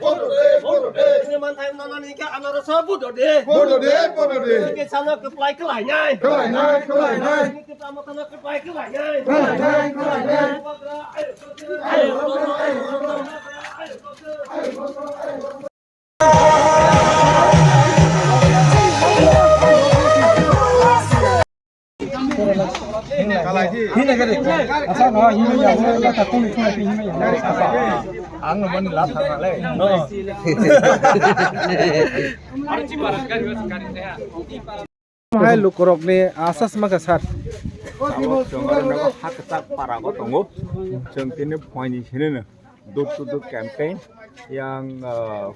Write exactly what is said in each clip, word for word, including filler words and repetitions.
Bodo de, bodo de. Ini mantai nonani ke anarasa bodo de. Bodo de, bodo de. Ini ke sana ke plai ke lainai. Ke lainai, ke lainai. Ini ke sama sana ke plai ke lainai. Ke lainai, ke lainai. Ang naman nila tama le. Hai lukurokni asas maka sar. Tabok chwng oro nogo ha kwchak para o tongo. Chwng tini phoini sinino door to door campaign yang, ah,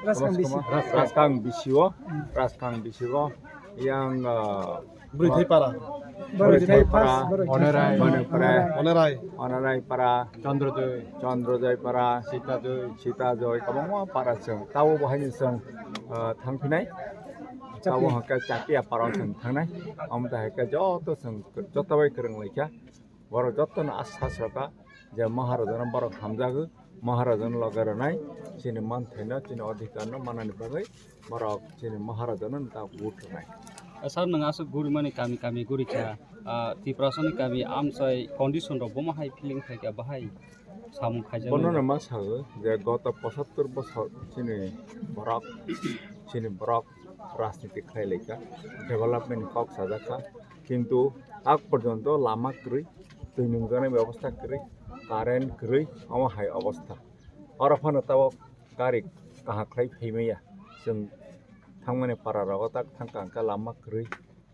Raskang bisi. Raskang bisio, Raskang bisio yang, ah, Bwrwi thai para. Bwrwi thai para, Bwrwi thai para. Onerai. Onerai. Onerai para. Chandra Joy. Chandra Joy para. Sita Joy. Sita Joy kwbangma para chwng. Tabo bo haino chwng, ah, thangphinai. Tabo hwnkhe Chakia para chwng thangnai. Omo tai hwnkhe joto chwng joto bai kwrwng laikha. Borok jotono asha sroka je Maharajano borok hamjago, Maharajano loge rwnai, chini manthaino, chini adhikarno manani bagwi borok chini Maharajano ta vote rwnai. Sir, nwng aswk gurimani kami kami gurikha, ah, Tiprasani kami amchai condition rok bomo hai feeling khaikha, bahai samung khaijak. Bono no ma sago je goto pochattor bosor chini borok, chini borok rajniti khlai laikha, development kok sajakha, kintu tak porjonto lama kwrwi, twi nungjaknai bebostha kwrwi, current kwrwi, omo hai obostha. Oro phano tabok gari kaham khlai phaimaya, chwng thangmani para rogo tak thangkha hwnkhe lama kwrwi,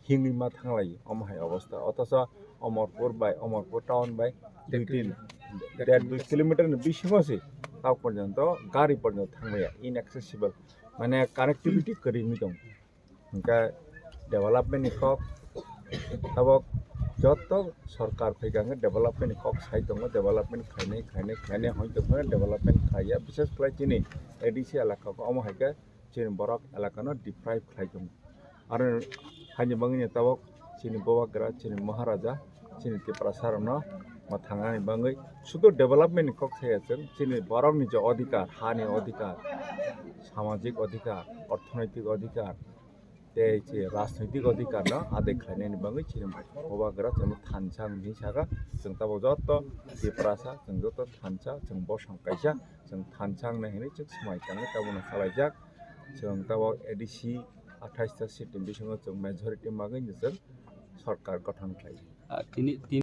himwi ma thanglai omo hai obostha. Othocho Omorpur bai, Omorpur town bai dui tin, der dui kilometer ni bisingo se tak porjonto gari porjonto thangmaya, inaccessible. Mane connectivity kwrwi wngwi tongo. Hwnkhe development ni kok tabok joto sorkar phaikha hwnkhe development ni kok sai tongo, development khainai, khainai, khainai hoi tongkha development khaiya, bises khlai chini A D C elaka o omo hai khe chini borok elaka no deprive khlai tongo. Aro haini bagwi no tabok chini bubagra, chini Maharaja, chini Tiprasa rokno mwthangnani bagwi sudu development ni kok saya chwng, chini borokni je adhikar, hani adhikar, samajik adhikar, orthonoitik adhikar, tei che rajnoitik adhikar no adai khlainani bagwi chini bubagra chwngno thansa wngwi saka. Chwng tabok joto Tiprasa, chwng joto thansa, chwng bosong kaisa, chwng thansa wngnai hinwi chwng swmai tangwi tabukno salaijak. Chwng tabok A D C athais ta seat ni bisingo chwng majority magwi chwng sorkar gothon khlai. Ah, tini, tini